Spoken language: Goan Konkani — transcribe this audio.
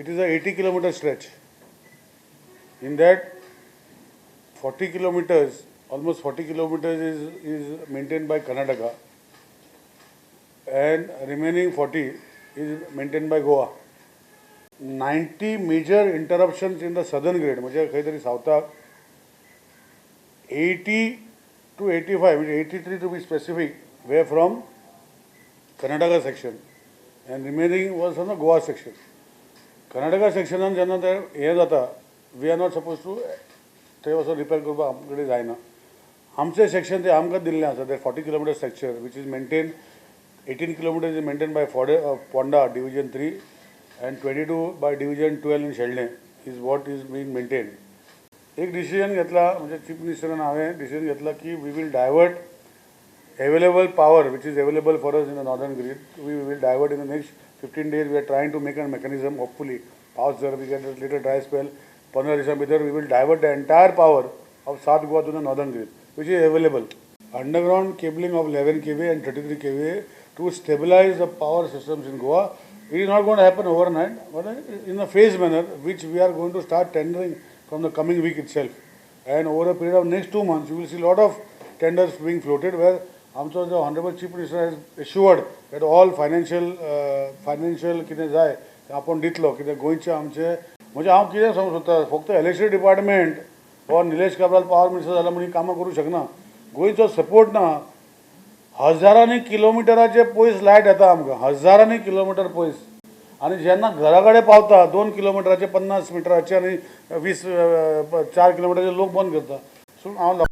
It is a 80 kilometer stretch. In that, 40 kilometers, almost 40 kilometers is maintained by Karnataka and remaining 40 is maintained by Goa. 90 major interruptions in the southern grid, म्हणजे खंय तरी सावथाक 80 to 85, म्हणजे 83 to be specific, were from Karnataka section and remaining was from the Goa section. Karnataka सेक्शनान जेन्ना ते हें जाता, we are not suppose to थंय वचून रिपेर करपाक आमचे कडेन जायना. आमचें सेक्शन तें आमकां दिल्लें आसा, ते 40 kilometer section, which is maintain, 18 kilometer is maintain by Ponda Division 3 and 22 by Division 12 in Sheldem is what is being maintain. एक डिसिजन घेतला, म्हणजे चीफ मिनिस्टरान हांवें डिसिजन घेतला की we will divert available power which is available for us in the northern grid. We will divert in the next 15 days. We are trying to make a mechanism. Hopefully, पावस जर we get a little dry spell, 15 दिसां भितर we will divert the entire power of South Goa to the northern grid which is available. Underground cabling of 11 kV and 33 kV to stabilize the power systems in Goa. It is not going to happen overnight, but in a phased manner, which we are going to start tendering from the coming week itself. And over a period of next 2 months, you will see lot of tenders being floated, where आमचो जो Honourable Chief Minister has assured that all financial कितें जाय तें आपूण दितलो. कित्याक गोंयचे आमचे, म्हणजे हांव कितें सांगूंक सोदता, फक्त electricity department or Nilesh Cabral power minister जाला म्हणून कामां करूंक शकना. गोंयचो सपोर्ट ना. हजारांनी किलोमिटराचे पयस लायट येता आमकां, हजारांनी किलोमिटर पयस. आनी जेन्ना घरा कडेन पावता, 2 किलोमिटराचे, 50 मिटराचे आनी 20, 4 किलोमिटराचे लोक बंद करता. सो हांव